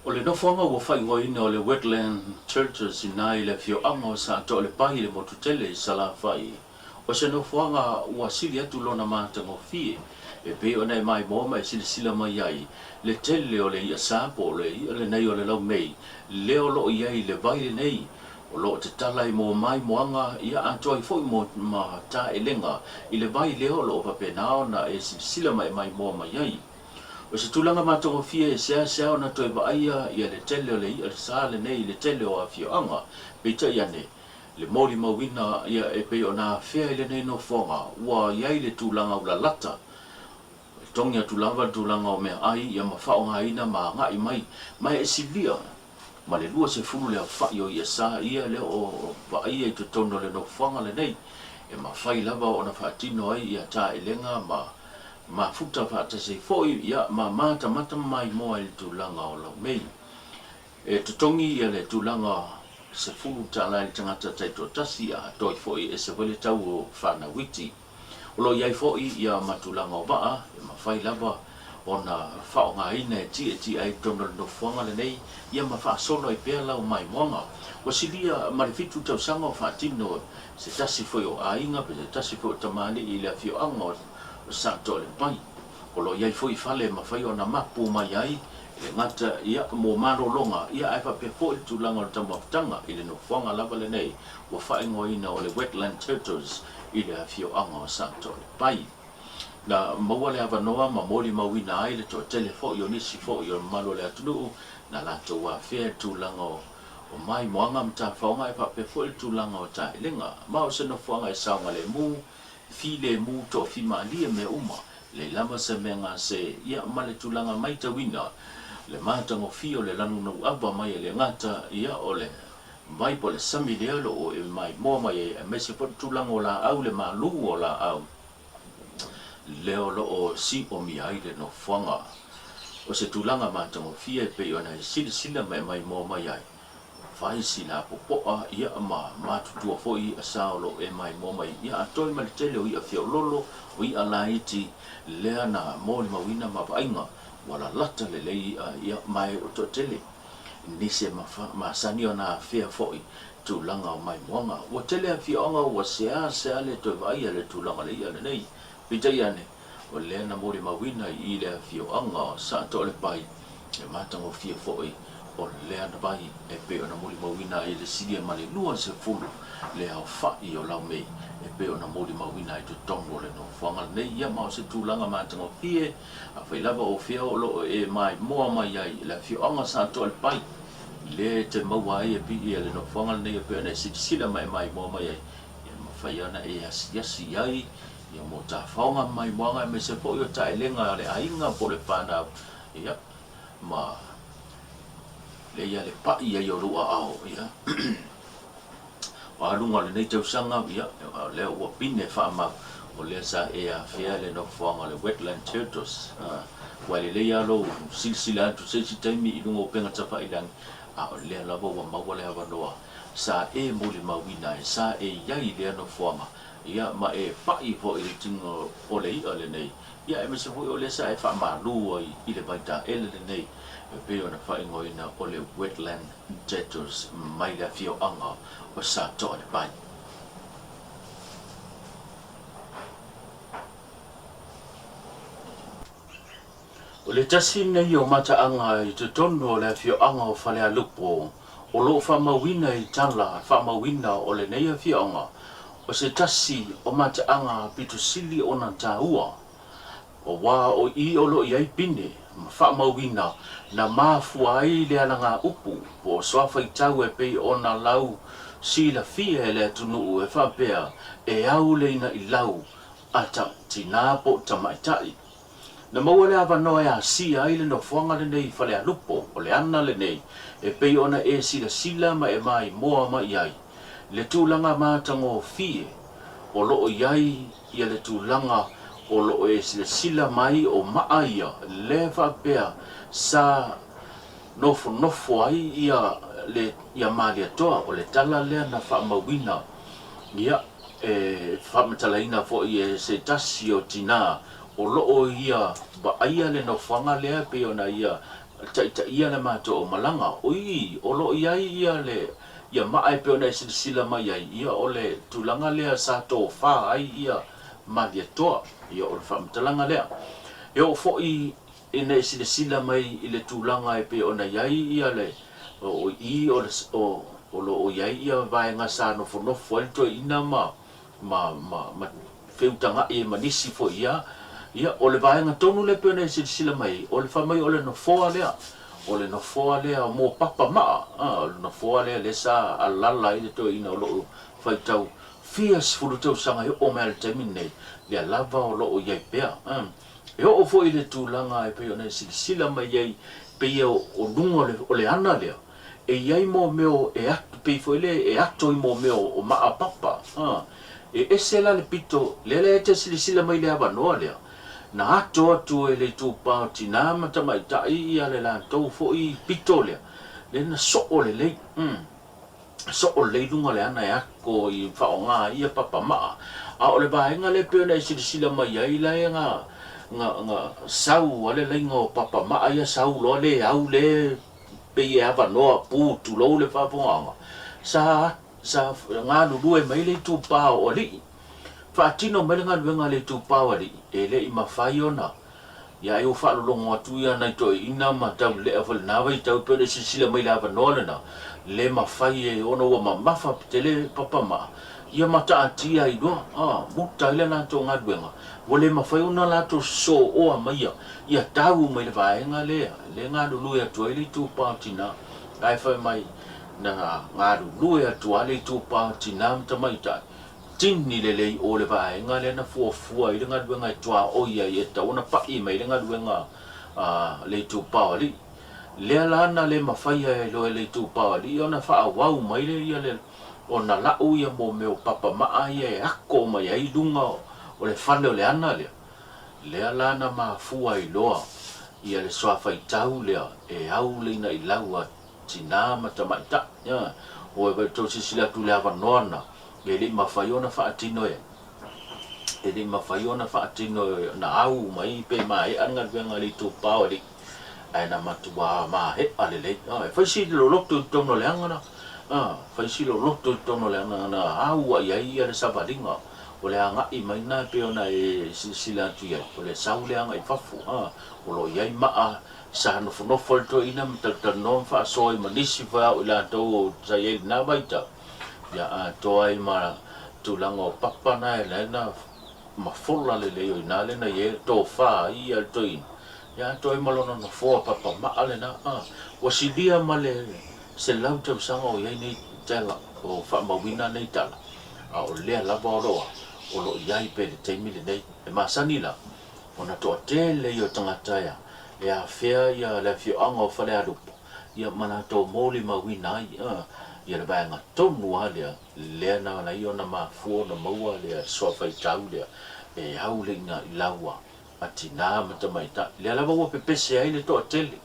O le nofoaga ua faaigoaina o le Wetland Churches i ina i le afioaga o Satoalepai i le motu tele i Salafai, o se nofoaga ua sili atu lona matagofie e pei ona e maimoa ma e silasila mai ai le tele o le i'a sa po o le i'a lenei o le laumei lea o lo o i ai i le vai lenei o lo o tatala i mo maimoaga ia atoa ai foi mo ma taelega i le vai lea o lo o faapena ona e silasila ma e maimoa mai ai. O se tulaga matagofie e seasea ona toe vaaia ia le tele o le i'a sa lenei i le tele o afioaga, peitai ane, le molimauina ia e pei ona afea i lenei nofoaga ua i ai le tulaga ulalata, e togi atu lava le tulaga o meaai ia ma faaaogaina ma agai mai, ma e silia ma le 20 le aofai o i'a sa ia lea o vaaia i totonu o le nofoaga lenei, e mafai lava ona faatino ai ia taelega ma mafuta faatasi ai foi ia ma matamata ma maimoa i le tulaga o laumei. E totogi ia le tulaga $10 i le tagata taitoatasi a toe foi e ese foi le tau o fanau iti. O lo o i ai foi ia ma tulaga o vaa e mafai lava ona faaaogaina e tietie ai i totonu o le nofoaga lenei ia ma faasolo ai pea lau maimoaga. Ua silia ma le 7 tausaga o faatino se tasi foi o aiga pe se tasi foi o tamalii i le afioaga o Satoalepai. O lo o i ai foi fale e mafai ona mapu mai ai, e le gata ia mo malologa, ia ae faapea foi le tulaga o le taumafataga i le nofoaga lava lenei ua faaigoaina o le Wetland Turtles i le afioaga o Satoalepai. Na maua le avanoa ma molimauina ai le toatele foi o nisi foi o le mamalu o le atunuu na latou afea i le tulaga o maimoaga ma tafaoga ae faapea foi le tulaga o taelega. Ma o se nofoaga e saogalemu Filemu, toafimalie mea uma, leai lava se mea gase, ia ma le tulaga maitauina, le matagofie o le lanunauava mai e le gata, ia o le vai po o le sami lea o lo o e maimoa mai ai aemaise foi le tulaga o laau, le malu o laau lea o lo o siomia ai le nofoaga. O se tulaga matagofie e pei ona e silasila ma e maimoa mai ai, Fai si lapopoa ia ma matutua foi i'a sa o lo o e maimoa mai ia atoe ma le tele o i'a feololo o i'a laiti lea na molimauina ma vaaiga ua lalata lelei i'a ia ma e toatele nisi e masani ona afea foi tulaga o maimoaga. Ua tele afioaga ua seasea le toe vaaia le tulaga o le i'a lenei. Peitai ane, O lea na molimauina i le afioaga o Saatoalepai le matagofie foi o lea vai e pei ona molimauina ai le silia ma le 20 le aofai o laumei e pei ona molimauina ai totonu o le nofoaga lenei. Ia ma o se tulaga matagofie, afai lava o fea o lo o e maimoa mai ai i le afioaga o Saatoalepai, lea e te maua ai e pii le nofoaga lenei e pei ona e silasila ma e maimoa mai ai, ia mafai ona e asiasi i ai Ia mo tafaoga ma maimoaga aemaise foi o taelega a le aiga po o le fanau, ia, ma lei a le pa'i ai o lou aao, ia. O aluga o lenei tausaga, ia, o lea ua pine faamau, o lea sa e afea le nofoaga o le Wetland Turtles. Ua lelei lava lou silasila atu se isi taimi i luga o upega tafailangi, a o lea lava ua maua le avanoa sa e molimauina ai, sa e i ai i lea nofoaga, Ia, ma e paʻi foi i le tino o le iʻa lenei, ia aemaise foi o lea sa e faamalu ai i le vaitaele lenei e pei ona faaigoaina o le Wetland Debtors mai le afioaga o Satoalepai. O le tasi lenei o mataaga i totonu o le afioaga o Falealupo o lo o faamauina i tala faamauina o lenei afioaga o se tasi o mataaga pito sili ona taua aua o i o lo o i ai pine ma faamauina na mafua ai le alagaupu po o suafaitau e pei ona lau silafia e le atunuu e faapea e au le inailau a ta tinā po o tamaitai. Na maua le avanoa e asia ai le nofoaga lenei i Falealupo, o le ana lenei e pei ona e silasila ma e maimoa mai ai le tulaga matagofie o lo o i ai ia le tulaga o lo o e silasila mai o maa ia lea faapea sa nofonofo ai ia le ia Malietoa, o le tala lea na faamauina ia e faamatalaina foi e se tasi o tinā. O lo o ia vaaia le nofoaga lea e pei ona ia taitaia le matou aumalaga. O i, o lo o i ai ia le ia maa e pei ona e silasila mai ai, ia o le tulaga lea sa tofa ai ia Malietoa. Ia o le faamatalaga lea. E oo foi ina e silasila mai i le tulaga e pei ona i ai ia le o i o le o o lo o i ai ia vaega sa nofonofo ai le toeaina ma ma ma ma feutaga'i ai ma nisi foi ia, ia, o le vaega tonu lea e pei ona e silasila mai ai, o le fai mai o le nofoa lea, o le nofoa lea mo papa maa, a, o le nofoa lea lea sa alala ai le toeaina o lo o faitau fia sefulu tausaga e oo mai lava i le taimi lenei, lea lava o lo o i ai pea. A, e oo foi i le tulaga e pei ona e silasila mai ai, pei o luga o le ana lea, E i ai mō mea e ato, pei foi lea e ato i mō mea o maa papa, a. E ese la le pito, lea la e te silasila mai i le avanoa lea, na ato atu e le itupa o tinā ma tamaitai ia le latou foi pito lea, lea na soo lelei, umm, soo lelei i luga o le ana e ako i faaaoga ai ia papa maa. A o le vaega lea e pei ona e silasila mai ai la e na, na, na sau a le laiga o papa maa ia sau loa le au le pei e avanoa pu tulou le faafogaaga, sa sa galulue mai le itupa o alii. Faatino mai le galuega a le itupa o alii, e le i mafai ona ia ai ua faalologo atu ia nai toeaiina ma taulelea foi i lena vaitau e pei ona silasila mai i le avanoa lena, le mafai e ona ua mamafa tele papamaa, ia ma taatia ai loa, a, muta ai le latou galuega, ua le mafai ona latou sosooa maia Ia tau mai le vaega lea, lea galulue atu ai le itupa o tina, ae fai mai, na galulue atu lava le itupa o tina ma tamaitai, tini lelei o le vaega lea na fuafua ai le galuega e tuaoi ai e tatau ona pai mai le galuega a le itupa o alii. Lea la na le mafai ai loa e le itupa o alii ona faaauau mai le ia le ona lau ia mo mea o papamaa ia e ako mai ai luga o le fale o le ana lea. Lea la na mafua ai loa ia le suafaitau lea e au leina i lau a tinā ma tamaitai. Ioe, ua e tou silasila atu i le avanoa na, e le i mafai ona faatino e, e le i mafai ona faatino e, na au mai pe maea le galuega a le itupa o alii, ae na matuā maea lelei. Ioe, fai si loloto i totonu o le aga na, ioe, fai si loloto i totonu o le aga na au ai ai ia le savaliga. O le agai mai lena e pei ona e silasila atu i ai, o le sau lea agai i fafo, a, o lo o i ai maa sa nofonofo ai le toeaina ma talatalanoa ma faasoa ai ma nisi foi au i latou sa i ai i lena vaitau, ia atoa ai ma tulaga o papa na e la na mafola lelei o i ina lea na i ai le tofa ai ia le toeaina, ia atoa ai ma lona nofoa papa maa lena, a, ua silia ma le 100 tausaga o i ai nei tala, o faamauina nei tala. a o lea lava o lo o lo o i ai pea i le taimi lenei. E masani la ona toatele ia o tagata e e afea ia le afioaga o Falealupo ia ma latou molimauina ai ia le vaega tonu lava lea, lea na ala ai ona mafua ona maua le suafaitau lea e au le iga i lau a tinā ma tamaitai. Lea lava ua pepese ai le toatele.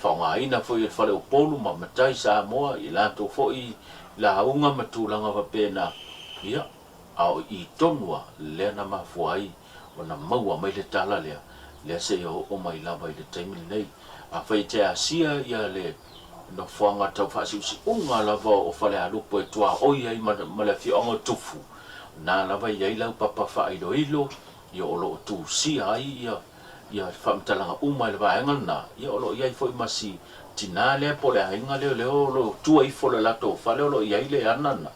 Faaaogaina foi e le Fale Upolu ma Matai Samoa i latou foi lauga ma tulaga faapena, ia, a o i tonu lava lea na mafua ai ona maua mai le tala lea, lea seia oo mai lava i le taimi lenei. Afai e te asia ia le nofoaga tau faasiusiuga lava o Falealupo e tuaoi ai ma le afioaga o Tufu, na lava e i ai lau papa faailoilo, ia o lo o tusia ai ia ia faamatalaga uma i le vaega lena, ia o lo o i ai foi ma si tinā lea po o le aiga lea lea o lo o tua ifo le latou fale o lo o i ai le ana lena,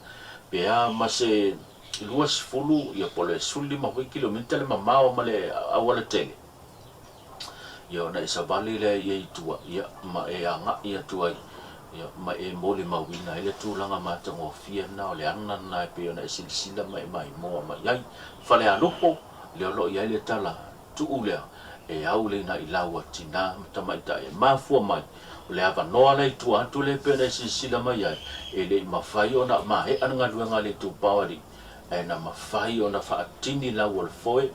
pe a ma se 20 ia po o le 15 foi kilomita le mamao ma le auala tele, ia ona e savali lea i ai i tua, ia ma e agai atu ai, ia ma e molimauina ai le tulaga matagofie lena o le ana lena e pei ona e silasila ma e maimoa mai ai. Falealupo, lea o lo o i ai le tala tuu lea e au leina i lau a tinā ma tamaitai e mafua mai o le avanoa la i tua atu lea e pei ona e silasila mai ai, e le i mafai ona maea le galuega a le itupa o alii, ae na mafai ona faatini lau o le foe,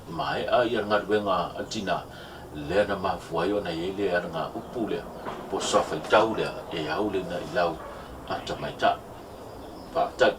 maea ia le galuega a tinā, lea na mafua ai ona i ai le alagaupu lea po o le suafaitau lea e au leina i lau a tamaitai. Faafetai.